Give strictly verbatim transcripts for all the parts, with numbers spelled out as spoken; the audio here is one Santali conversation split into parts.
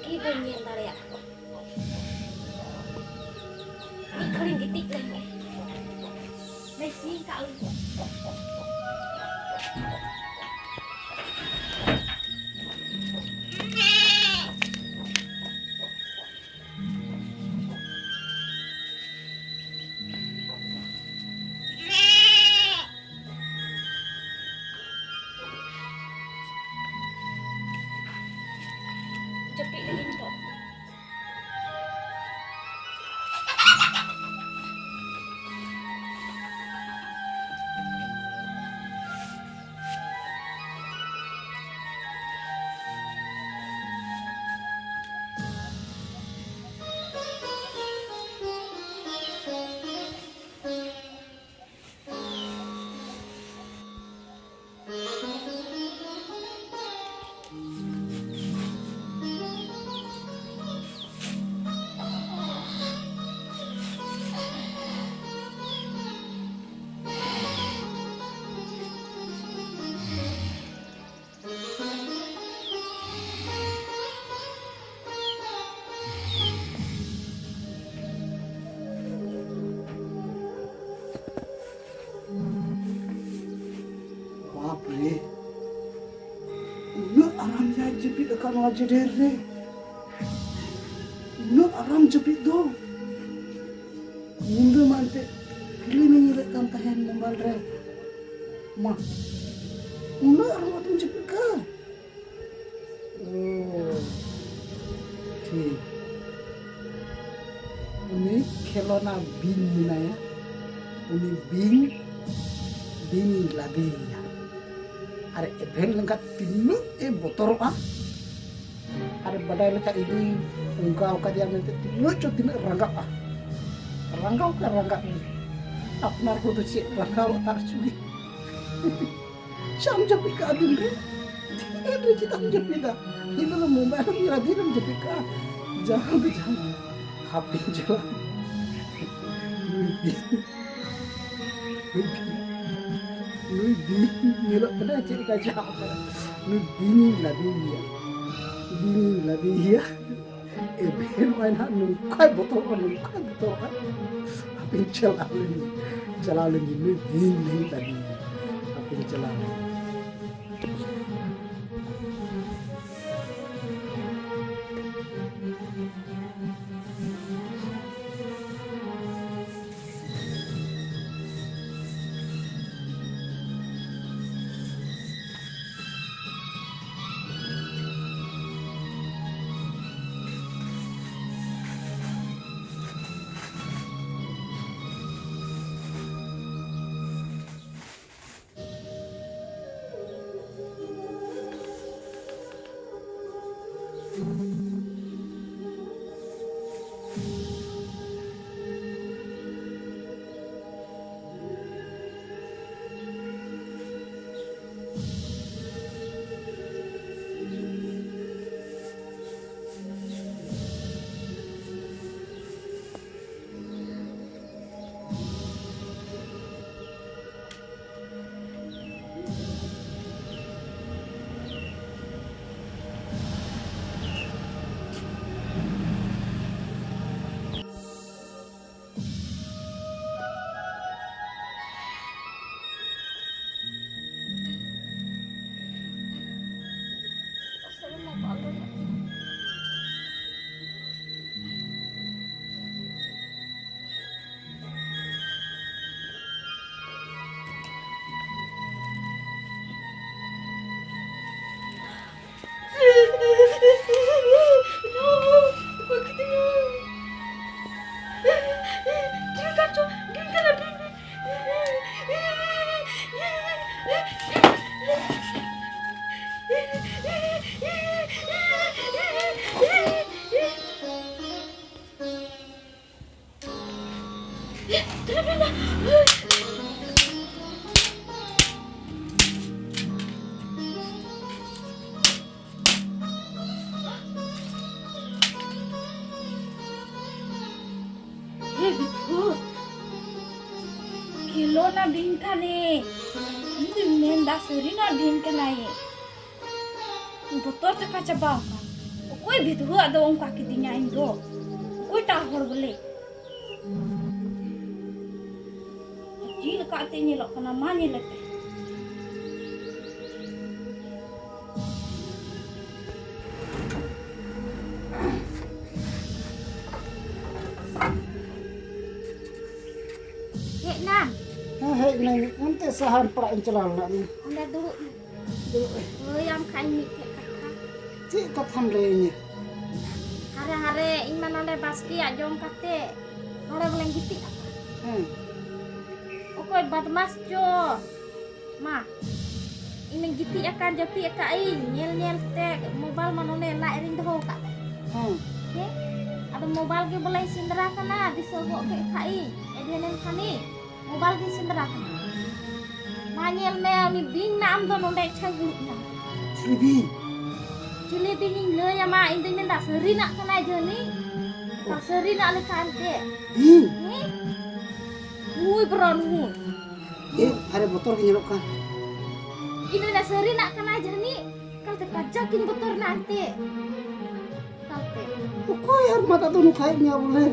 ᱤᱧ ᱵᱟᱹᱧ ᱧᱮᱞ ᱫᱟᱲᱮᱭᱟᱜ ᱠᱚᱣᱟ᱾ ᱢᱤᱫ ᱜᱷᱟᱹᱲᱤᱧ ᱜᱤᱛᱤᱡ ᱞᱮᱱ ᱜᱮ᱾ ᱵᱮᱥ ᱤᱧ ᱠᱟᱜ ᱞᱮ᱾ ᱡᱟᱹᱯᱤᱫ ᱞᱟᱹᱜᱤᱫ ᱛᱚ᱾ ᱵᱟᱯ ᱨᱮ, ᱩᱱᱟᱹᱜ ᱟᱨᱟᱢ ᱡᱟᱭ ᱡᱟᱹᱯᱤᱫ ᱟᱠᱟᱫ ᱱᱚᱣᱟ ᱡᱮᱰᱮᱨ ᱨᱮ, ᱩᱱᱟᱹᱜ ᱟᱨᱟᱢ ᱡᱟᱹᱯᱤᱫ ᱫᱚ᱾ ᱧᱤᱫᱟᱹ ᱢᱟ ᱮᱱᱛᱮᱫ ᱯᱷᱤᱞᱢ ᱤᱧ ᱧᱮᱞᱮᱫ ᱠᱟᱱ ᱛᱟᱦᱮᱱ ᱢᱳᱵᱟᱭᱤᱞ ᱨᱮ᱾ ᱢᱟ, ᱩᱱᱟᱹᱜ ᱟᱨᱟᱢ ᱟᱛᱮᱢ ᱡᱟᱹᱯᱤᱫ ᱠᱟᱜᱼᱟ? ᱳ, ᱴᱷᱤᱠ᱾ ᱩᱱᱤ ᱠᱷᱮᱞᱳᱱᱟ ᱵᱤᱧ ᱢᱮᱱᱟᱭᱟ, ᱩᱱᱤ ᱵᱤᱧ, ᱵᱤᱧ ᱤᱧ ᱞᱟᱫᱮᱭᱮᱭᱟ᱾ ᱟᱨ ᱮᱵᱷᱮᱱ ᱞᱮᱱᱠᱷᱟᱱ ᱛᱤᱱᱟᱹᱜ ᱮ ᱵᱚᱛᱚᱨᱚᱜᱼᱟ, ᱟᱨ ᱵᱟᱰᱟᱭ ᱞᱮᱠᱷᱟᱱ ᱤᱧᱤᱧ ᱚᱱᱠᱟ ᱟᱠᱟᱫᱮᱭᱟ ᱢᱮᱱᱛᱮ ᱛᱤᱱᱟᱹᱜ ᱪᱚ ᱛᱤᱱᱟᱹᱜ ᱨᱟᱸᱜᱟᱜᱼᱟ᱾ ᱨᱟᱸᱜᱟᱣ ᱠᱷᱟᱱ ᱨᱟᱸᱜᱟᱜ ᱜᱮ᱾ ᱟᱯᱱᱟᱨ ᱠᱚᱫᱚ ᱪᱮᱫ ᱨᱟᱸᱜᱟᱣ ᱟᱨ ᱪᱩᱞᱤ᱾ ᱪᱟᱢ ᱡᱟᱹᱯᱤᱫ ᱠᱟᱜᱼᱟ ᱫᱤᱱ ᱨᱮ? ᱫᱤᱱ ᱨᱮ ᱪᱮᱫᱟᱜ ᱮᱢ ᱡᱟᱹᱯᱤᱫᱟ? ᱧᱤᱫᱟᱹ ᱫᱚ ᱢᱳᱵᱟᱭᱤᱞ ᱮᱢ ᱧᱮᱞᱟ, ᱫᱤᱱ ᱮᱢ ᱡᱟᱹᱯᱤᱫ ᱠᱟᱜᱼᱟ? ᱡᱟᱦᱟᱸ ᱫᱚ ᱡᱟᱦᱟᱸ ᱜᱮ᱾ ᱦᱟᱯᱮᱧ ᱪᱟᱞᱟᱜ᱾ ᱱᱩᱭ ᱵᱤᱧ, ᱱᱩᱭ ᱵᱤᱧ, ᱱᱩᱭ ᱵᱤᱧ ᱧᱮᱞᱚᱜ ᱠᱟᱱᱟ ᱪᱮᱫ ᱞᱮᱠᱟ ᱪᱟᱞᱟᱜ ᱠᱟᱱᱟ᱾ ᱱᱩᱭ ᱵᱤᱧ ᱤᱧ ᱞᱟᱫᱮᱭᱮᱭᱟ᱾ ᱵᱤᱧᱤᱧ ᱞᱟᱫᱮᱭᱮᱭᱟ᱾ ᱮ ᱵᱤᱧ ᱱᱚᱜᱼᱚᱭ ᱱᱟᱦᱟᱜ ᱱᱚᱝᱠᱟᱭ ᱵᱚᱛᱚᱨᱚᱜᱼᱟ, ᱱᱚᱝᱠᱟᱭ ᱵᱚᱛᱚᱨᱚᱜᱼᱟ᱾ ᱦᱟᱯᱮᱧ ᱪᱟᱞᱟᱣ ᱞᱮᱱ ᱜᱮ, ᱪᱟᱞᱟᱣ ᱞᱮᱱ ᱜᱮ, ᱱᱩᱭ ᱵᱤᱧ ᱞᱟᱹᱭ ᱞᱟᱹᱜᱤᱫ᱾ ᱦᱟᱯᱮᱧ ᱪᱟᱞᱟᱣ ᱞᱮᱱ ᱜᱮ᱾ ᱦᱮ ᱵᱤᱴᱷᱩ, ᱠᱷᱮᱞᱳᱱᱟ ᱵᱤᱧ ᱠᱟᱱᱮ᱾ ᱤᱧ ᱫᱩᱧ ᱢᱮᱱᱫᱟ ᱥᱟᱹᱨᱤᱱᱟᱜ ᱵᱤᱧ ᱠᱟᱱᱟᱭ᱾ ᱵᱚᱛᱚᱨ ᱪᱟᱵᱟ ᱪᱟᱵᱟ ᱟᱠᱟᱱ᱾ ᱚᱠᱚᱭ ᱵᱷᱤᱫᱣᱟᱹ ᱟᱫᱚ ᱚᱱᱠᱟ ᱠᱤᱫᱤᱧᱟ ᱤᱧ ᱫᱚ? ᱚᱠᱚᱭᱴᱟᱜ ᱦᱚᱲ ᱵᱚᱞᱮ? ᱪᱮᱫ ᱞᱮᱠᱟ ᱛᱮ ᱧᱮᱞᱚᱜ ᱠᱟᱱᱟ, ᱢᱟ ᱧᱮᱞᱮ ᱯᱮ᱾ ᱦᱮᱡ ᱱᱟᱢ? ᱦᱮᱸ, ᱦᱮᱡ ᱱᱟᱹᱧ᱾ ᱚᱱᱛᱮ ᱥᱟᱦᱟᱱ ᱯᱟᱲᱟᱜ ᱤᱧ ᱪᱟᱞᱟᱣ ᱞᱮᱱᱟ᱾ ᱚᱸᱰᱮ ᱫᱩᱲᱩᱵ ᱢᱮ᱾ ᱫᱩᱲᱩᱵ ᱢᱮ᱾ ᱞᱟᱹᱭᱟᱢ ᱠᱷᱟᱱ ᱢᱤᱫᱴᱮᱡ ᱠᱟᱛᱷᱟ᱾ ᱪᱮᱫ ᱠᱟᱛᱷᱟᱢ ᱞᱟᱹᱭᱟᱹᱧᱟ? ᱦᱟᱨᱮ, ᱦᱟᱨᱮ, ᱤᱧ ᱢᱟ ᱱᱚᱰᱮ ᱵᱟᱥᱠᱮᱭᱟᱜ ᱡᱚᱢ ᱠᱟᱛᱮ ᱱᱚᱰᱮ ᱵᱚᱞᱮᱧ ᱜᱤᱛᱤᱡ ᱟᱠᱟᱱ᱾ ᱦᱮᱸ᱾ ᱚᱠᱚᱭ ᱵᱟᱫᱢᱟᱥ ᱪᱚ? ᱢᱟ, ᱤᱧ ᱢᱟᱧ ᱜᱤᱛᱤᱡ ᱟᱠᱟᱱ, ᱡᱟᱹᱯᱤᱫ ᱟᱠᱟᱫ ᱤᱧ, ᱧᱮᱞ ᱧᱮᱞ ᱛᱮ ᱢᱳᱵᱟᱭᱤᱞ ᱢᱟ ᱱᱚᱰᱮ ᱞᱟᱡ ᱨᱤᱧ ᱫᱚᱦᱚ ᱟᱠᱟᱫ ᱛᱟᱦᱮᱸ᱾ ᱦᱮᱸ᱾ ᱦᱮᱸ? ᱟᱫᱚ ᱢᱳᱵᱟᱭᱤᱞ ᱜᱮ ᱵᱚᱞᱮᱧ ᱥᱮᱸᱫᱽᱨᱟ ᱠᱟᱱᱟ, ᱫᱤᱥᱟᱹ ᱜᱚᱫ ᱠᱮᱫ ᱠᱷᱟᱡ ᱤᱧ, ᱮᱵᱷᱮᱱ ᱮᱱ ᱠᱷᱟᱱᱤᱧ, ᱢᱳᱵᱟᱭᱤᱞ ᱜᱤᱧ ᱥᱮᱸᱫᱽᱨᱟ ᱠᱟᱱᱟ᱾ ᱢᱟ ᱧᱮᱞ ᱢᱮ, ᱩᱱᱤ ᱵᱤᱧ ᱢᱮᱱᱟᱜ ᱟᱢ ᱫᱚ ᱱᱚᱰᱮ ᱤᱪᱪᱷᱟᱧ ᱫᱩᱲᱩᱵ ᱮᱱᱟ᱾ ᱪᱤᱞᱤ ᱵᱤᱧ? ᱪᱤᱞᱤ ᱵᱤᱧ ᱤᱧ ᱞᱟᱹᱭ ᱟᱢᱟ, ᱤᱧ ᱫᱚᱧ ᱢᱮᱱᱫᱟ ᱥᱟᱹᱨᱤᱱᱟᱜ ᱠᱟᱱᱟᱭ ᱡᱟᱹᱱᱤᱡ᱾ ᱚ᱾ ᱥᱟᱹᱨᱤᱱᱟᱜ ᱞᱮᱠᱟ ᱮᱱᱛᱮ᱾ ᱵᱤᱧ? ᱦᱮᱸ? ᱱᱩᱭ ᱵᱨᱚ, ᱱᱩᱭ᱾ ᱮ, ᱟᱨᱮ ᱵᱚᱛᱚᱨ ᱜᱮ ᱧᱮᱞᱚᱜ ᱠᱟᱱ᱾ ᱤᱧ ᱫᱚᱧ ᱢᱮᱱᱫᱟ ᱥᱟᱹᱨᱤᱱᱟᱜ ᱠᱟᱱᱟᱭ ᱡᱟᱹᱱᱤᱡ᱾ ᱮᱠᱟᱞᱛᱮ ᱠᱟᱡᱟᱠ ᱤᱧ ᱵᱚᱛᱚᱨ ᱮᱱᱟ ᱮᱱᱛᱮ᱾ ᱮᱠᱟᱞᱛᱮ᱾ ᱚᱠᱚᱭ ᱟᱨ ᱢᱟ ᱫᱟᱫᱩ ᱱᱚᱝᱠᱟᱭᱮᱫ ᱢᱮᱭᱟ ᱵᱚᱞᱮ?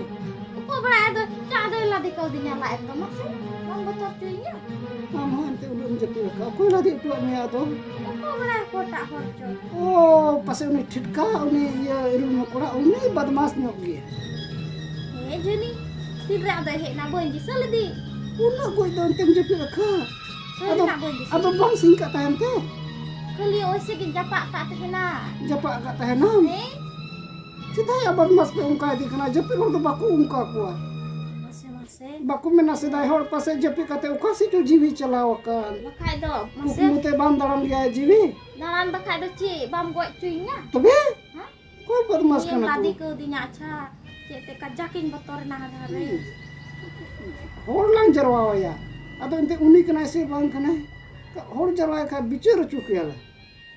ᱚᱠᱚᱭ ᱵᱟᱲᱟᱭ ᱟᱫᱚ ᱪᱟᱸᱫᱚᱭ ᱞᱟᱫᱮ ᱠᱟᱣᱫᱤᱧᱟ ᱞᱟᱡ ᱨᱮᱫᱚ, ᱢᱟᱥᱮ ᱵᱟᱢ ᱵᱚᱛᱚᱨ ᱦᱚᱪᱚᱭᱤᱧᱟ? ᱟᱢ ᱦᱚᱸ ᱮᱱᱛᱮ ᱩᱱᱟᱹᱜ ᱮᱢ ᱡᱟᱹᱯᱤᱫ ᱟᱠᱟᱫ, ᱚᱠᱚᱭ ᱞᱟᱫᱮ ᱦᱚᱴᱚᱣᱟᱫ ᱢᱮᱭᱟ ᱟᱫᱚ? ᱚᱠᱚᱭ ᱵᱟᱲᱟᱭ ᱚᱠᱚᱭᱴᱟᱜ ᱦᱚᱲ ᱪᱚ᱾ ᱚ, ᱯᱟᱥᱮ ᱩᱱᱤ ᱴᱷᱤᱴᱠᱟ, ᱩᱱᱤ ᱤᱭᱟᱹ ᱤᱨᱩᱞ ᱢᱚᱠᱚᱲᱟ, ᱩᱱᱤ ᱵᱟᱫᱢᱟᱥ ᱧᱚᱜ ᱜᱮᱭᱟ᱾ ᱦᱮᱸ ᱡᱟᱹᱱᱤᱡ, ᱛᱤᱱᱨᱮ ᱟᱫᱚᱭ ᱦᱮᱡ ᱮᱱᱟ ᱵᱟᱹᱧ ᱫᱤᱥᱟᱹ ᱞᱮᱫᱮ᱾ ᱩᱱᱟᱹᱜ ᱜᱚᱡ ᱫᱚ ᱮᱱᱛᱮᱢ ᱡᱟᱹᱯᱤᱫ ᱟᱠᱟᱫ? ᱥᱟᱹᱨᱤ ᱟᱫᱚ, ᱱᱟᱜ ᱵᱟᱹᱧ ᱫᱤᱥᱟᱹᱭᱟ᱾ ᱟᱫᱚ ᱵᱟᱢ ᱥᱤᱧ ᱠᱟᱜ ᱛᱟᱦᱮᱱ ᱛᱮ? ᱠᱷᱟᱹᱞᱤ ᱳᱭ ᱥᱮ ᱜᱤᱧ ᱡᱟᱯᱟᱜ ᱠᱟᱜ ᱛᱟᱦᱮᱱᱟ᱾ ᱡᱟᱯᱟᱜ ᱠᱟᱜ ᱛᱟᱦᱮᱱᱟᱢ? ᱦᱮᱸ᱾ ᱪᱮᱫᱟᱜ ᱭᱟ ᱵᱟᱫᱢᱟᱥ ᱯᱮ ᱚᱱᱠᱟ ᱤᱫᱤ ᱠᱟᱱᱟ? ᱡᱟᱹᱯᱤᱫ ᱦᱚᱲ ᱫᱚ ᱵᱟᱠᱚ ᱚᱱᱠᱟ ᱠᱚᱣᱟ᱾ ᱢᱟᱥᱮ, ᱢᱟᱥᱮ᱾ ᱵᱟᱠᱚ ᱢᱮᱱᱟ ᱥᱮᱫᱟᱭ ᱦᱚᱲ ᱯᱟᱥᱮᱡ ᱡᱟᱹᱯᱤᱫ ᱠᱟᱛᱮ ᱚᱠᱟ ᱥᱮᱫ ᱪᱚ ᱡᱤᱣᱤ ᱪᱟᱞᱟᱣ ᱟᱠᱟᱱ᱾ ᱵᱟᱠᱷᱟᱡ ᱫᱚ, ᱢᱟᱥᱮ᱾ ᱠᱩᱠᱢᱩ ᱛᱮ ᱵᱟᱢ ᱫᱟᱬᱟᱱ ᱜᱮᱭᱟ ᱡᱤᱣᱤ? ᱫᱟᱬᱟᱱ ᱵᱟᱠᱷᱟᱡ ᱫᱚ ᱪᱮᱫ, ᱵᱟᱢ ᱜᱚᱡ ᱦᱚᱪᱚᱭᱤᱧᱟ? ᱛᱚᱵᱮ? ᱦᱮᱸ? ᱚᱠᱚᱭ ᱵᱟᱫᱢᱟᱥ ᱱᱤᱭᱟᱹᱢ ᱠᱟᱱᱟ ᱠᱚ? ᱞᱟᱫᱮ ᱠᱟᱣᱫᱤᱧᱟ, ᱟᱪᱪᱷᱟ, ᱪᱮᱫ ᱛᱮ ᱠᱟᱡᱟᱠ ᱤᱧ ᱵᱚᱛᱚᱨ ᱮᱱᱟ ᱦᱟᱱᱟ ᱨᱮ᱾ ᱦᱩᱸ᱾ ᱦᱚᱲ ᱞᱟᱝ ᱡᱟᱨᱣᱟᱣᱟᱭᱟ᱾ ᱟᱫᱚ ᱮᱱᱛᱮ ᱩᱱᱤ ᱠᱟᱱᱟᱭ ᱥᱮ ᱵᱟᱝ ᱠᱟᱱᱟᱭ? ᱦᱚᱲ ᱡᱟᱨᱣᱟᱭ ᱠᱷᱟᱡ ᱵᱤᱪᱟᱹᱨ ᱦᱚᱪᱚ ᱠᱮᱭᱟᱞᱮ᱾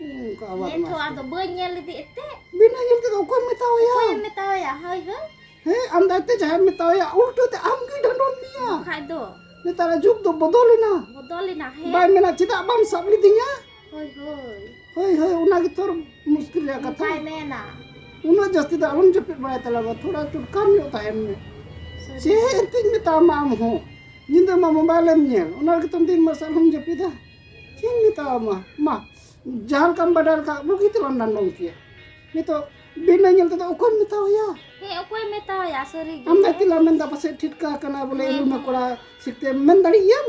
ᱚᱱᱠᱟ ᱟᱵᱟᱫ ᱦᱮᱸ ᱛᱚ, ᱢᱟᱥ ᱟᱫᱚ ᱵᱟᱹᱧ ᱧᱮᱞ ᱞᱮᱫᱮ ᱮᱱᱛᱮ᱾ ᱵᱤᱱᱟᱹ ᱧᱮᱞ ᱛᱮᱫᱚ ᱚᱠᱚᱭᱮᱢ ᱢᱮᱛᱟᱣᱟᱭᱟ? ᱚᱠᱚᱭᱮᱢ ᱢᱮᱛᱟᱣᱟᱭᱟ? ᱦᱳᱭ, ᱦᱳᱭ᱾ ᱦᱮᱸ, ᱟᱢ ᱫᱟᱭᱛᱮ ᱡᱟᱦᱟᱸᱭᱮᱢ ᱢᱮᱛᱟᱣᱟᱭᱟ, ᱩᱞᱴᱟᱹ ᱛᱮ ᱟᱢ ᱜᱮ ᱰᱟᱸᱰᱚᱢ ᱢᱮᱭᱟ᱾ ᱵᱟᱠᱷᱟᱡ ᱫᱚ᱾ ᱱᱮᱛᱟᱨ ᱡᱩᱜᱽ ᱫᱚ ᱵᱚᱫᱚᱞᱮᱱᱟ᱾ ᱵᱚᱫᱚᱞᱮᱱᱟ, ᱦᱮᱸ᱾ ᱵᱟᱭ ᱢᱮᱱᱟ, "ᱪᱮᱫᱟᱜ ᱵᱟᱢ ᱥᱟᱵ ᱞᱤᱫᱤᱧᱟ?" ᱦᱳᱭ, ᱦᱳᱭ᱾ ᱦᱳᱭ, ᱦᱳᱭ, ᱚᱱᱟ ᱜᱮᱛᱚ ᱢᱩᱥᱠᱤᱞ ᱨᱮᱭᱟᱜ ᱠᱟᱛᱷᱟ᱾ ᱚᱱᱠᱟᱭ ᱢᱮᱱᱟ᱾ ᱩᱱᱟᱹᱜ ᱡᱟᱹᱥᱛᱤ ᱫᱚ ᱟᱞᱚᱢ ᱡᱟᱹᱯᱤᱫ ᱵᱟᱲᱟᱭ ᱛᱟᱞᱟᱝᱟ, ᱛᱷᱚᱲᱟ ᱪᱩᱴᱠᱟᱨ ᱧᱚᱜ ᱛᱟᱦᱮᱱ ᱢᱮ᱾ ᱥᱟᱹᱨᱤ᱾ ᱪᱮᱫ ᱮᱱᱛᱮᱧ ᱢᱮᱛᱟᱢᱟ ᱟᱢ ᱦᱚᱸ? ᱧᱤᱫᱟᱹ ᱢᱟ ᱢᱳᱵᱟᱭᱤᱞ ᱮᱢ ᱧᱮᱞ, ᱚᱱᱟ ᱨᱮᱜᱮ ᱛᱚ ᱫᱤᱱ ᱢᱟᱨᱥᱟᱞ ᱦᱚᱸᱢ ᱡᱟᱹᱯᱤᱫᱟ᱾ ᱪᱮᱫ ᱤᱧ ᱢᱮᱛᱟᱢᱟ? ᱢᱟ, ᱡᱟᱦᱟᱸ ᱞᱮᱠᱟᱢ ᱵᱟᱰᱟᱭ ᱞᱮᱠᱷᱟᱱ ᱵᱩᱜᱤ ᱛᱮᱞᱟᱝ ᱰᱟᱸᱰᱚᱢ ᱠᱮᱭᱟ᱾ ᱱᱤᱛᱚᱜ ᱵᱤᱱᱟᱹ ᱧᱮᱞ ᱛᱮᱫᱚ ᱚᱠᱚᱭᱮᱢ ᱢᱮᱛᱟᱣᱟᱭᱟ? ᱦᱮᱸ, ᱚᱠᱚᱭᱮᱢ ᱢᱮᱛᱟᱣᱟᱭᱟ? ᱥᱟᱹᱨᱤ ᱜᱮ᱾ ᱟᱢ ᱫᱚ ᱪᱮᱫ ᱞᱮᱠᱟᱢ ᱢᱮᱱᱫᱟ, ᱯᱟᱥᱮᱡ ᱴᱷᱤᱴᱠᱟ ᱠᱟᱱᱟ, ᱵᱚᱞᱮ ᱦᱮᱸ, ᱤᱨᱩᱞ ᱦᱮᱸ᱾ ᱢᱟᱠᱚᱲᱟ ᱥᱤᱠᱛᱮ ᱢᱮᱱ ᱫᱟᱲᱮᱭᱟᱜ ᱜᱮᱭᱟᱢ?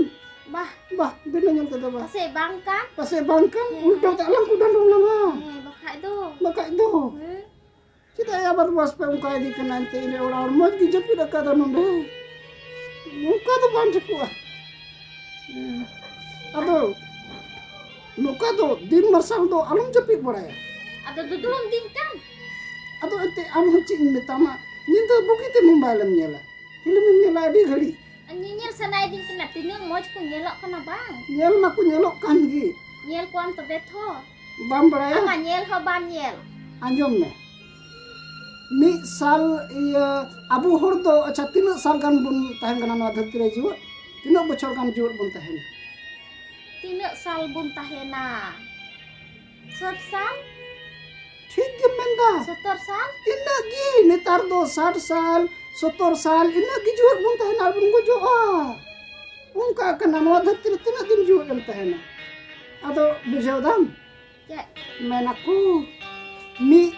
ᱵᱟᱦ᱾ ᱵᱟᱦ, ᱵᱤᱱᱟᱹ ᱧᱮᱞ ᱛᱮᱫᱚ ᱵᱟᱦ᱾ ᱯᱟᱥᱮᱡ ᱵᱟᱝ ᱠᱟᱱ᱾ ᱯᱟᱥᱮᱡ ᱵᱟᱝ ᱠᱟᱱ, ᱦᱮᱸ, ᱩᱞᱴᱟᱹ ᱦᱮᱸ᱾ ᱛᱮ ᱟᱞᱟᱝ ᱠᱚ ᱰᱟᱸᱰᱚᱢ ᱞᱟᱝᱟ᱾ ᱦᱮᱸ, ᱵᱟᱠᱷᱟᱡ ᱫᱚ᱾ ᱵᱟᱠᱷᱟᱡ ᱫᱚ᱾ ᱦᱮᱸ᱾ ᱪᱮᱫᱟᱜ ᱭᱟ ᱵᱟᱫᱢᱟᱥ ᱯᱮ ᱚᱱᱠᱟ ᱤᱫᱤ ᱠᱟᱱᱟ? ᱮᱱᱛᱮ ᱤᱧ ᱨᱮ ᱚᱲᱟᱜ ᱦᱚᱲ ᱢᱚᱡᱽ ᱜᱮ ᱡᱟᱹᱯᱤᱫ ᱟᱠᱟᱫᱟ ᱱᱚᱰᱮ᱾ ᱱᱚᱝᱠᱟ ᱫᱚ ᱵᱟᱝ ᱴᱷᱤᱠᱚᱜᱼᱟ᱾ ᱦᱮᱸ᱾ ᱟᱫᱚ ᱱᱚᱝᱠᱟ ᱫᱚ ᱫᱤᱱ ᱢᱟᱨᱥᱟᱞ ᱫᱚ ᱟᱞᱚᱢ ᱡᱟᱹᱯᱤᱫ ᱵᱟᱲᱟᱭᱟ᱾ ᱟᱫᱚ ᱫᱩᱫᱩᱲᱩᱢ ᱫᱤᱱ ᱠᱟᱱ᱾ ᱟᱫᱚ ᱮᱱᱛᱮ ᱟᱢ ᱦᱚᱸ ᱪᱮᱫ ᱤᱧ ᱢᱮᱛᱟᱢᱟ, ᱧᱤᱫᱟᱹ ᱵᱩᱜᱤ ᱛᱮ ᱢᱳᱵᱟᱭᱤᱞ ᱮᱢ ᱧᱮᱞᱟ, ᱯᱷᱤᱞᱢ ᱮᱢ ᱧᱮᱞᱟ ᱟᱹᱰᱤ ᱜᱷᱟᱹᱲᱤᱡ᱾ ᱧᱮᱧᱮᱞ ᱥᱟᱱᱟᱭᱮᱫᱤᱧ ᱠᱟᱱᱟ, ᱛᱤᱱᱟᱹᱜ ᱢᱚᱡᱽ ᱠᱚ ᱧᱮᱞᱚᱜ ᱠᱟᱱᱟ ᱵᱟᱝ? ᱧᱮᱞ ᱢᱟᱠᱚ ᱧᱮᱞᱚᱜ ᱠᱟᱱ ᱜᱮ᱾ ᱧᱮᱞ ᱠᱚᱣᱟᱢ ᱛᱚᱵᱮ ᱛᱷᱚ᱾ ᱵᱟᱢ ᱵᱟᱲᱟᱭᱟ? ᱟᱢᱟᱜ ᱧᱮᱞ ᱦᱚᱸ ᱵᱟᱢ ᱧᱮᱞ᱾ ᱟᱸᱡᱚᱢ ᱢᱮ, ᱢᱤᱫ ᱥᱟᱞ, ᱤᱭᱟᱹ, ᱟᱵᱚ ᱦᱚᱲ ᱫᱚ, ᱟᱪᱪᱷᱟ, ᱛᱤᱱᱟᱹᱜ ᱥᱟᱞ ᱜᱟᱱ ᱵᱚᱱ ᱛᱟᱦᱮᱱ ᱠᱟᱱᱟ ᱱᱚᱣᱟ ᱫᱷᱟᱹᱨᱛᱤ ᱨᱮ ᱡᱤᱣᱮᱫ? ᱛᱤᱱᱟᱹᱜ ᱵᱚᱪᱷᱚᱨ ᱜᱟᱱ ᱡᱤᱣᱮᱫ ᱵᱚᱱ ᱛᱟᱦᱮᱱᱟ? ᱛᱤᱱᱟᱹᱜ ᱥᱟᱞ ᱵᱚᱱ ᱛᱟᱦᱮᱱᱟ? ᱥᱟᱴ ᱥᱟᱞ? ᱴᱷᱤᱠ ᱜᱮᱢ ᱢᱮᱱᱫᱟ᱾ ᱥᱚᱛᱛᱚᱨ ᱥᱟᱞ? ᱤᱱᱟᱹᱜ ᱜᱮ᱾ ᱱᱮᱛᱟᱨ ᱫᱚ ᱥᱟᱴ ᱥᱟᱞ, ᱥᱚᱛᱛᱚᱨ ᱥᱟᱞ, ᱤᱱᱟᱹᱜ ᱜᱮ ᱡᱤᱣᱮᱫ ᱵᱚᱱ ᱛᱟᱦᱮᱱᱟ ᱟᱨ ᱵᱚᱱ ᱜᱩᱡᱩᱜᱼᱟ᱾ ᱚᱱᱠᱟ ᱠᱟᱱᱟ ᱱᱚᱣᱟ ᱫᱷᱟᱹᱨᱛᱤ ᱨᱮ, ᱛᱤᱱᱟᱹᱜ ᱫᱤᱱ ᱡᱤᱣᱮᱫ ᱮᱢ ᱛᱟᱦᱮᱱᱟ? ᱟᱫᱚ ᱵᱩᱡᱷᱟᱹᱣ ᱫᱟᱢ? ᱪᱮᱫ? ᱢᱮᱱᱟᱠᱚ ᱢᱤᱫ,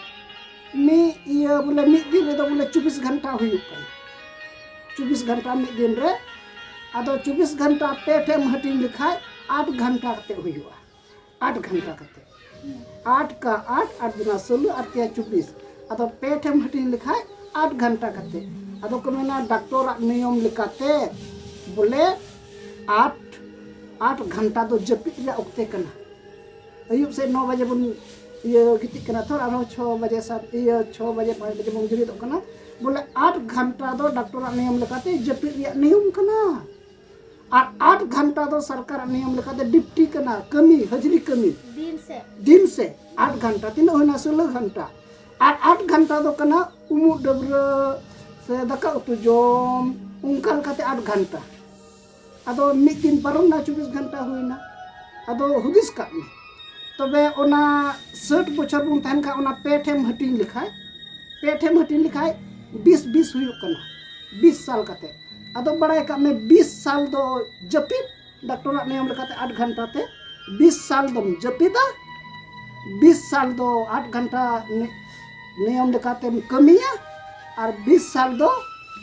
ᱢᱤᱫ ᱤᱭᱟᱹ ᱵᱚᱞᱮ ᱢᱤᱫ ᱫᱤᱱ ᱨᱮᱫᱚ ᱵᱚᱞᱮ ᱪᱚᱵᱵᱤᱥ ᱜᱷᱚᱱᱴᱟ ᱦᱩᱭᱩᱜ ᱠᱟᱱᱟ᱾ ᱪᱚᱵᱵᱤᱥ ᱜᱷᱚᱱᱴᱟ ᱢᱤᱫ ᱫᱤᱱ ᱨᱮ᱾ ᱟᱫᱚ ᱪᱚᱵᱵᱤᱥ ᱜᱷᱚᱱᱴᱟ ᱯᱮ ᱴᱷᱮᱱ ᱮᱢ ᱦᱟᱹᱴᱤᱧ ᱞᱮᱠᱷᱟᱡ ᱟᱴ ᱜᱷᱚᱱᱴᱟ ᱠᱟᱛᱮ ᱦᱩᱭᱩᱜᱼᱟ᱾ ᱟᱴ ᱜᱷᱚᱱᱴᱟ ᱠᱟᱛᱮ᱾ ᱟᱴ ᱠᱟ ᱟᱴ, ᱟᱴ ᱫᱩᱱᱟ ᱥᱳᱞᱳ, ᱟᱨ ᱛᱮᱭᱟ ᱪᱚᱵᱵᱤᱥ᱾ ᱟᱫᱚ ᱯᱮ ᱴᱷᱮᱱ ᱮᱢ ᱦᱟᱹᱴᱤᱧ ᱞᱮᱠᱷᱟᱡ ᱟᱴ ᱜᱷᱚᱱᱴᱟ ᱠᱟᱛᱮ᱾ ᱟᱫᱚ ᱠᱚ ᱢᱮᱱᱟ ᱰᱟᱠᱛᱚᱨᱟᱜ ᱱᱤᱭᱚᱢ ᱞᱮᱠᱟᱛᱮ ᱵᱚᱞᱮ ᱟᱴ, ᱟᱴ ᱜᱷᱚᱱᱴᱟ ᱫᱚ ᱡᱟᱹᱯᱤᱫ ᱨᱮᱭᱟᱜ ᱚᱠᱛᱮ ᱠᱟᱱᱟ᱾ ᱟᱹᱭᱩᱵ ᱥᱮᱫ ᱱᱚ ᱵᱟᱡᱮ ᱵᱚᱱ ᱤᱭᱟᱹ ᱜᱤᱛᱤᱡ ᱠᱟᱱᱟ ᱛᱚ, ᱟᱨᱦᱚᱸ ᱪᱷᱚ ᱵᱟᱡᱮ, ᱥᱟᱛ, ᱤᱭᱟᱹ, ᱪᱷᱚ ᱵᱟᱡᱮ, ᱯᱟᱸᱪ ᱵᱟᱡᱮ ᱵᱚᱱ ᱵᱮᱨᱮᱫᱚᱜ ᱠᱟᱱᱟ᱾ ᱵᱚᱞᱮ ᱟᱴ ᱜᱷᱚᱱᱴᱟ ᱫᱚ ᱰᱟᱠᱛᱚᱨᱟᱜ ᱱᱤᱭᱚᱢ ᱞᱮᱠᱟᱛᱮ ᱡᱟᱹᱯᱤᱫ ᱨᱮᱭᱟᱜ ᱱᱤᱭᱚᱢ ᱠᱟᱱᱟ᱾ ᱟᱨ ᱟᱴ ᱜᱷᱚᱱᱴᱟ ᱫᱚ ᱥᱚᱨᱠᱟᱨᱟᱜ ᱱᱤᱭᱚᱢ ᱞᱮᱠᱟᱛᱮ ᱰᱤᱯᱴᱤ ᱠᱟᱱᱟ, ᱠᱟᱹᱢᱤ, ᱦᱟᱹᱡᱨᱤ ᱠᱟᱹᱢᱤ᱾ ᱫᱤᱱ ᱥᱮ? ᱫᱤᱱ ᱥᱮ ᱟᱴ ᱜᱷᱚᱱᱴᱟ, ᱛᱤᱱᱟᱹᱜ ᱦᱩᱭᱱᱟ? ᱥᱳᱞᱳ ᱜᱷᱚᱱᱴᱟ᱾ ᱟᱨ ᱟᱴ ᱜᱷᱚᱱᱴᱟ ᱫᱚ ᱠᱟᱱᱟ ᱩᱢᱩᱜ ᱰᱟᱹᱵᱽᱨᱟᱹ ᱥᱮ ᱫᱟᱠᱟ ᱩᱛᱩ ᱡᱚᱢ, ᱚᱱᱠᱟ ᱞᱮᱠᱟᱛᱮ ᱟᱴ ᱜᱷᱚᱱᱴᱟ᱾ ᱟᱫᱚ ᱢᱤᱫ ᱫᱤᱱ ᱯᱟᱨᱚᱢ ᱱᱟ, ᱪᱚᱵᱵᱤᱥ ᱜᱷᱚᱱᱴᱟ ᱦᱩᱭᱱᱟ᱾ ᱟᱫᱚ ᱦᱩᱫᱤᱥ ᱠᱟᱜ ᱢᱮ, ᱛᱚᱵᱮ ᱚᱱᱟ ᱥᱟᱴ ᱵᱚᱪᱷᱚᱨ ᱵᱚᱱ ᱛᱟᱦᱮᱱ ᱠᱷᱟᱱ, ᱚᱱᱟ ᱯᱮ ᱴᱷᱮᱱ ᱦᱟᱹᱴᱤᱧ ᱞᱮᱠᱷᱟᱡ, ᱯᱮ ᱴᱷᱮᱱ ᱦᱟᱹᱴᱤᱧ ᱞᱮᱠᱷᱟᱡ ᱵᱤᱥ ᱵᱤᱥ ᱦᱩᱭᱩᱜ ᱠᱟᱱᱟ, ᱵᱤᱥ ᱥᱟᱞ ᱠᱟᱛᱮ᱾ ᱟᱫᱚ ᱵᱟᱲᱟᱭ ᱠᱟᱜ ᱢᱮ, ᱵᱤᱥ ᱥᱟᱞ ᱫᱚ ᱡᱟᱹᱯᱤᱫ, ᱰᱟᱠᱛᱚᱨᱟᱜ ᱱᱤᱭᱚᱢ ᱞᱮᱠᱟᱛᱮ ᱟᱴ ᱜᱷᱚᱱᱴᱟ ᱛᱮ ᱵᱤᱥ ᱥᱟᱞ ᱫᱚᱢ ᱡᱟᱹᱯᱤᱫᱟ, ᱵᱤᱥ ᱥᱟᱞ ᱫᱚ ᱟᱴ ᱜᱷᱚᱱᱴᱟ ᱱᱤ-, ᱱᱤᱭᱚᱢ ᱞᱮᱠᱟᱛᱮᱢ ᱠᱟᱹᱢᱤᱭᱟ, ᱟᱨ ᱵᱤᱥ ᱥᱟᱞ ᱫᱚ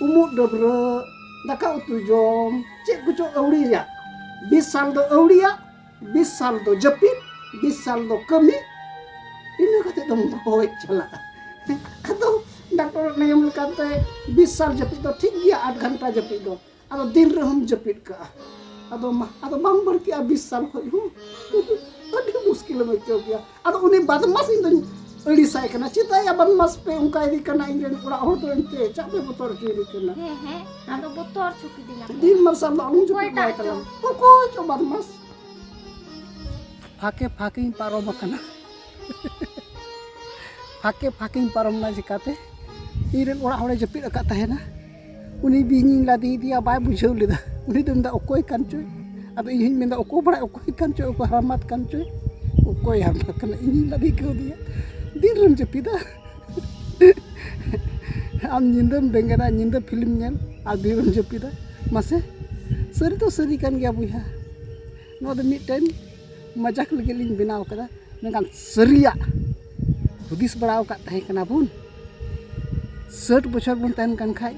ᱩᱢᱩᱜ ᱰᱟᱹᱵᱽᱨᱟᱹᱜ, ᱫᱟᱠᱟ ᱩᱛᱩ ᱡᱚᱢ, ᱪᱮᱫ ᱠᱚᱪᱚ ᱟᱹᱣᱲᱤᱭᱟᱜ, ᱵᱤᱥ ᱥᱟᱞ ᱫᱚ ᱟᱹᱣᱲᱤᱭᱟᱜ, ᱵᱤᱥ ᱥᱟᱞ ᱫᱚ ᱡᱟᱹᱯᱤᱫ, ᱵᱤᱥ ᱥᱟᱞ ᱫᱚ ᱠᱟᱹᱢᱤ, ᱤᱱᱟᱹ ᱠᱟᱛᱮ ᱫᱚᱢ ᱜᱚᱡ ᱪᱟᱞᱟᱜᱼᱟ᱾ ᱟᱫᱚ ᱰᱟᱠᱛᱚᱨ ᱱᱤᱭᱚᱢ ᱞᱮᱠᱟᱛᱮ ᱵᱤᱥ ᱥᱟᱞ ᱡᱟᱹᱯᱤᱫ ᱫᱚ ᱴᱷᱤᱠ ᱜᱮᱭᱟ, ᱟᱴ ᱜᱷᱚᱱᱴᱟ ᱡᱟᱹᱯᱤᱫ ᱫᱚ, ᱟᱫᱚ ᱫᱤᱱ ᱨᱮᱦᱚᱸᱢ ᱡᱟᱹᱯᱤᱫ ᱠᱟᱜᱼᱟ᱾ ᱟᱫᱚ ᱢᱟ, ᱟᱫᱚ ᱵᱟᱝ ᱵᱟᱹᱲᱛᱤᱜᱼᱟ ᱵᱤᱥ ᱥᱟᱞ ᱠᱷᱚᱡ ᱦᱚᱸ᱾ ᱟᱹᱰᱤ ᱢᱩᱥᱠᱤᱞᱮᱢ ᱟᱹᱭᱠᱟᱹᱣ ᱜᱮᱭᱟ᱾ ᱟᱫᱚ ᱩᱱᱤ ᱵᱟᱫᱢᱟᱥ ᱤᱧ ᱫᱚᱧ ᱟᱹᱲᱤᱥᱟᱭ ᱠᱟᱱᱟ, ᱪᱮᱫᱟᱜ ᱭᱟ ᱵᱟᱫᱢᱟᱥ ᱯᱮ ᱚᱱᱠᱟ ᱤᱫᱤ ᱠᱟᱱᱟ, ᱤᱧ ᱨᱮᱱ ᱚᱲᱟᱜ ᱦᱚᱲ ᱫᱚ ᱮᱱᱛᱮ ᱪᱟᱜ ᱯᱮ ᱵᱚᱛᱚᱨ ᱦᱚᱪᱚᱭᱮᱫᱤ ᱠᱟᱱᱟ᱾ ᱦᱮᱸ, ᱦᱮᱸ, ᱦᱮᱸ? ᱟᱫᱚ ᱵᱚᱛᱚᱨ ᱦᱚᱪᱚ ᱠᱤᱫᱤᱧᱟ ᱠᱚ᱾ ᱫᱤᱱ ᱢᱟᱨᱥᱟᱞ ᱫᱚ ᱟᱞᱚᱢ ᱡᱟᱹᱯᱤᱫ ᱚᱠᱚᱭᱴᱟᱜ ᱵᱟᱲᱟᱭ ᱪᱚ? ᱛᱟᱞᱟᱝ᱾ ᱚᱠᱚᱭ ᱪᱚ ᱵᱟᱫᱢᱟᱥ᱾ ᱯᱷᱟᱸᱠᱮ ᱯᱷᱟᱸᱠᱤᱧ ᱯᱟᱨᱚᱢ ᱟᱠᱟᱱᱟ᱾ ᱯᱷᱟᱸᱠᱮ ᱯᱷᱟᱸᱠᱤᱧ ᱯᱟᱨᱚᱢ ᱮᱱᱟ ᱪᱤᱠᱟᱹᱛᱮ? ᱤᱧ ᱨᱮᱱ ᱚᱲᱟᱜ ᱦᱚᱲᱮ ᱡᱟᱹᱯᱤᱫ ᱟᱠᱟᱫ ᱛᱟᱦᱮᱱᱟ᱾ ᱩᱱᱤ ᱵᱤᱧᱤᱧ ᱞᱟᱫᱮᱭᱮᱫᱮᱭᱟ, ᱵᱟᱭ ᱵᱩᱡᱷᱟᱹᱣ ᱞᱮᱫᱟ᱾ ᱩᱱᱤ ᱫᱚ ᱢᱮᱱᱫᱟ, "ᱚᱠᱚᱭ ᱠᱟᱱ ᱪᱚᱭ?" ᱟᱫᱚ ᱤᱧ ᱦᱚᱧ ᱢᱮᱱᱫᱟ, "ᱚᱠᱚᱭ ᱵᱟᱲᱟᱭ, ᱚᱠᱚᱭ ᱠᱟᱱ ᱪᱚᱭ, ᱚᱠᱚᱭ ᱦᱟᱨᱢᱟᱛ ᱠᱟᱱ ᱪᱚᱭ, ᱚᱠᱚᱭ ᱦᱟᱨᱢᱟᱛ ᱠᱟᱱᱟ?" ᱤᱧᱤᱧ ᱞᱟᱫᱮ ᱠᱟᱣᱫᱮᱭᱟ᱾ ᱫᱤᱱ ᱨᱮᱢ ᱡᱟᱹᱯᱤᱫᱟ? ᱟᱢ ᱧᱤᱫᱟᱹᱢ ᱵᱮᱸᱜᱮᱫᱟ, ᱧᱤᱫᱟᱹ ᱯᱷᱤᱞᱢ ᱧᱮᱞ, ᱟᱨ ᱫᱤᱱ ᱨᱮᱢ ᱡᱟᱹᱯᱤᱫᱟ? ᱢᱟᱥᱮ, ᱥᱟᱹᱨᱤ ᱫᱚ ᱥᱟᱹᱨᱤ ᱠᱟᱱ ᱜᱮᱭᱟ ᱵᱚᱭᱦᱟ᱾ ᱱᱚᱣᱟ ᱫᱚ ᱢᱤᱫᱴᱮᱱ ᱢᱟᱡᱟᱠ ᱞᱟᱹᱜᱤᱫ ᱞᱤᱧ ᱵᱮᱱᱟᱣ ᱠᱟᱫᱟ, ᱢᱮᱱᱠᱷᱟᱱ ᱥᱟᱹᱨᱤᱭᱟᱜ ᱦᱩᱫᱤᱥ ᱵᱟᱲᱟ ᱟᱠᱟᱫ ᱛᱟᱦᱮᱸ ᱠᱟᱱᱟ ᱵᱚᱱ, ᱥᱟᱴ ᱵᱚᱪᱷᱚᱨ ᱵᱚᱱ ᱛᱟᱦᱮᱱ ᱠᱟᱱ ᱠᱷᱟᱡ,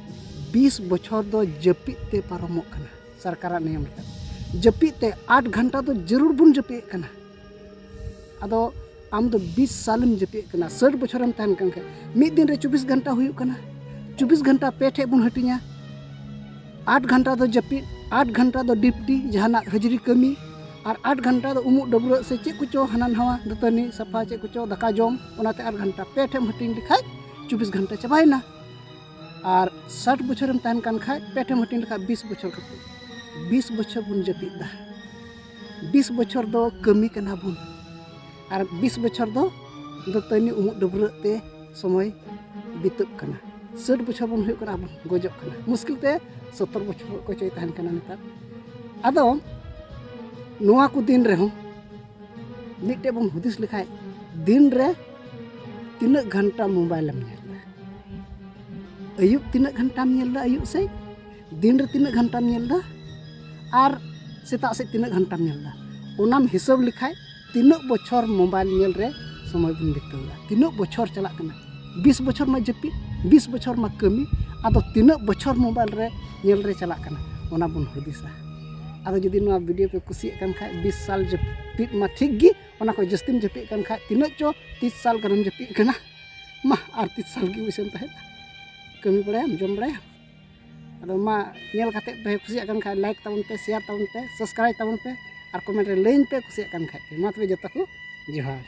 ᱵᱤᱥ ᱵᱚᱪᱷᱚᱨ ᱫᱚ ᱡᱟᱹᱯᱤᱫ ᱛᱮ ᱯᱟᱨᱚᱢᱚᱜ ᱠᱟᱱᱟ᱾ ᱥᱚᱨᱠᱟᱨᱟᱜ ᱱᱤᱭᱚᱢ ᱞᱮᱠᱟᱛᱮ ᱡᱟᱹᱯᱤᱫ ᱛᱮ ᱟᱴ ᱜᱷᱚᱱᱴᱟ ᱫᱚ ᱡᱟᱹᱨᱩᱲ ᱵᱚᱱ ᱡᱟᱹᱯᱤᱫ ᱠᱟᱱᱟ᱾ ᱟᱫᱚ ᱟᱢ ᱫᱚ ᱵᱤᱥ ᱥᱟᱞᱮᱢ ᱡᱟᱹᱯᱤᱫ ᱠᱟᱱᱟ, ᱥᱟᱴ ᱵᱚᱪᱷᱚᱨᱮᱢ ᱛᱟᱦᱮᱱ ᱠᱟᱱ ᱠᱷᱟᱡ, ᱢᱤᱫ ᱫᱤᱱ ᱨᱮ ᱪᱚᱵᱵᱤᱥ ᱜᱷᱚᱱᱴᱟ ᱦᱩᱭᱩᱜ ᱠᱟᱱᱟ, ᱪᱚᱵᱵᱤᱥ ᱜᱷᱚᱱᱴᱟ ᱯᱮ ᱴᱷᱮᱡ ᱵᱚᱱ ᱦᱟᱹᱴᱤᱧᱟ᱾ ᱟᱴ ᱜᱷᱚᱱᱴᱟ ᱫᱚ ᱡᱟᱹᱯᱤᱫ, ᱟᱴ ᱜᱷᱚᱱᱴᱟ ᱫᱚ ᱰᱤᱯᱴᱤ ᱡᱟᱦᱟᱱᱟᱜ ᱦᱟᱹᱡᱨᱤ ᱠᱟᱹᱢᱤ, ᱟᱨ ᱟᱴ ᱜᱷᱚᱱᱴᱟ ᱫᱚ ᱩᱢᱩᱜ ᱰᱟᱹᱵᱽᱨᱟᱹᱜ ᱥᱮ ᱪᱮᱫ ᱠᱚᱪᱚ ᱦᱟᱱᱟ ᱱᱟᱣᱟ ᱫᱟᱹᱛᱟᱹᱱᱤ ᱥᱟᱯᱷᱟ, ᱪᱮᱫ ᱠᱚᱪᱚ ᱫᱟᱠᱟ ᱡᱚᱢ, ᱚᱱᱟᱛᱮ ᱟᱴ ᱜᱷᱚᱱᱴᱟ ᱯᱮ ᱴᱷᱮᱡ ᱮᱢ ᱦᱟᱹᱴᱤᱧ ᱞᱮᱠᱷᱟᱡ ᱪᱚᱵᱵᱤᱥ ᱜᱷᱚᱱᱴᱟ ᱪᱟᱵᱟᱭᱮᱱᱟ᱾ ᱟᱨ ᱥᱟᱴ ᱵᱚᱪᱷᱚᱨᱮᱢ ᱛᱟᱦᱮᱱ ᱠᱟᱱ ᱠᱷᱟᱡ, ᱯᱮ ᱴᱷᱮᱡ ᱮᱢ ᱦᱟᱹᱴᱤᱧ ᱞᱮᱠᱷᱟᱡ ᱵᱤᱥ ᱵᱚᱪᱷᱚᱨ ᱠᱟᱛᱮ, ᱵᱤᱥ ᱵᱚᱪᱷᱚᱨ ᱵᱚᱱ ᱡᱟᱹᱯᱤᱫ ᱫᱟ᱾ ᱵᱤᱥ ᱵᱚᱪᱷᱚᱨ ᱫᱚ ᱠᱟᱹᱢᱤ ᱠᱟᱱᱟ ᱵᱚᱱ, ᱟᱨ ᱵᱤᱥ ᱵᱚᱪᱷᱚᱨ ᱫᱚ ᱫᱟᱹᱛᱟᱹᱱᱤ ᱩᱢᱩᱜ ᱰᱟᱹᱵᱽᱨᱟᱹᱜ ᱛᱮ ᱥᱚᱢᱚᱭ ᱵᱤᱛᱟᱹᱜ ᱠᱟᱱᱟ᱾ ᱥᱟᱴ ᱵᱚᱪᱷᱚᱨ ᱵᱚᱱ ᱦᱩᱭᱩᱜ ᱠᱟᱱᱟ, ᱟᱵᱚ ᱜᱚᱡᱚᱜ ᱠᱟᱱᱟ᱾ ᱢᱩᱥᱠᱤᱞ ᱛᱮ ᱥᱚᱛᱛᱚᱨ ᱵᱚᱪᱷᱚᱨ ᱚᱠᱚᱭ ᱪᱚᱭ ᱛᱟᱦᱮᱱ ᱠᱟᱱᱟ ᱱᱮᱛᱟᱨ᱾ ᱟᱫᱚ ᱱᱚᱣᱟ ᱠᱚ ᱫᱤᱱ ᱨᱮᱦᱚᱸ ᱢᱤᱫᱴᱮᱡ ᱵᱚᱱ ᱦᱩᱫᱤᱥ ᱞᱮᱠᱷᱟᱡ, ᱫᱤᱱ ᱨᱮ ᱛᱤᱱᱟᱹᱜ ᱜᱷᱚᱱᱴᱟ ᱢᱳᱵᱟᱭᱤᱞ ᱮᱢ ᱧᱮᱞ ᱮᱫᱟ? ᱟᱹᱭᱩᱵ ᱛᱤᱱᱟᱹᱜ ᱜᱷᱚᱱᱴᱟᱢ ᱧᱮᱞ ᱮᱫᱟ? ᱟᱹᱭᱩᱵ ᱥᱮᱫ ᱫᱤᱱ ᱨᱮ ᱛᱤᱱᱟᱹᱜ ᱜᱷᱚᱱᱴᱟᱢ ᱧᱮᱞ ᱮᱫᱟ? ᱟᱨ ᱥᱮᱛᱟᱜ ᱥᱮᱫ ᱛᱤᱱᱟᱹᱜ ᱜᱷᱚᱱᱴᱟᱢ ᱧᱮᱞ ᱮᱫᱟ? ᱚᱱᱟᱢ ᱦᱤᱥᱟᱹᱵ ᱞᱮᱠᱷᱟᱡ ᱛᱤᱱᱟᱹᱜ ᱵᱚᱪᱷᱚᱨ ᱢᱳᱵᱟᱭᱤᱞ ᱧᱮᱞ ᱨᱮ ᱥᱚᱢᱚᱭ ᱵᱚᱱ ᱵᱤᱛᱟᱹᱣ ᱮᱫᱟ, ᱛᱤᱱᱟᱹᱜ ᱵᱚᱪᱷᱚᱨ ᱪᱟᱞᱟᱜ ᱠᱟᱱᱟ᱾ ᱵᱤᱥ ᱵᱚᱪᱷᱚᱨ ᱢᱟ ᱡᱟᱹᱯᱤᱫ, ᱵᱤᱥ ᱵᱚᱪᱷᱚᱨ ᱢᱟ ᱠᱟᱹᱢᱤ, ᱟᱫᱚ ᱛᱤᱱᱟᱹᱜ ᱵᱚᱪᱷᱚᱨ ᱢᱳᱵᱟᱭᱤᱞ ᱨᱮ ᱧᱮᱞ ᱨᱮ ᱪᱟᱞᱟᱜ ᱠᱟᱱᱟ, ᱚᱱᱟ ᱵᱚᱱ ᱦᱩᱫᱤᱥᱟ᱾ ᱟᱫᱚ ᱡᱩᱫᱤ ᱱᱚᱣᱟ ᱵᱷᱤᱰᱤᱭᱳ ᱯᱮ ᱠᱩᱥᱤᱭᱟᱜ ᱠᱟᱱ ᱠᱷᱟᱡ, ᱵᱤᱥ ᱥᱟᱞ ᱡᱟᱹᱯᱤᱫ ᱢᱟ ᱴᱷᱤᱠ ᱜᱮ, ᱚᱱᱟ ᱠᱷᱚᱡ ᱡᱟᱹᱥᱛᱤᱢ ᱡᱟᱹᱯᱤᱫ ᱠᱟᱱ ᱠᱷᱟᱡ, ᱛᱤᱱᱟᱹᱜ ᱪᱚ ᱛᱤᱥ ᱥᱟᱞ ᱜᱟᱱᱮᱢ ᱡᱟᱹᱯᱤᱫ ᱠᱟᱱᱟ, ᱢᱟ ᱟᱨ ᱛᱤᱥ ᱥᱟᱞ ᱜᱮ ᱩᱭᱥᱟᱹᱢ ᱛᱟᱦᱮᱱᱟ, ᱠᱟᱹᱢᱤ ᱵᱟᱲᱟᱭᱟᱢ, ᱡᱚᱢ ᱵᱟᱲᱟᱭᱟᱢ᱾ ᱟᱫᱚ ᱢᱟ, ᱧᱮᱞ ᱠᱟᱛᱮ ᱯᱮ ᱠᱩᱥᱤᱭᱟᱜ ᱠᱟᱱ ᱠᱷᱟᱡ, ᱞᱟᱭᱤᱠ ᱛᱟᱵᱚᱱ ᱯᱮ, ᱥᱮᱭᱟᱨ ᱛᱟᱵᱚᱱ ᱯᱮ, ᱥᱟᱵᱥᱠᱨᱟᱭᱤᱵ ᱛᱟᱵᱚᱱ ᱯᱮ, ᱟᱨ ᱠᱚᱢᱮᱱᱴ ᱨᱮ ᱞᱟᱹᱭᱟᱹᱧ ᱯᱮ ᱠᱩᱥᱤᱭᱟᱜ ᱠᱟᱱ ᱠᱷᱟᱡ ᱯᱮ᱾ ᱢᱟ ᱛᱚᱵᱮ ᱡᱚᱛᱚ ᱠᱚ ᱡᱚᱦᱟᱨ᱾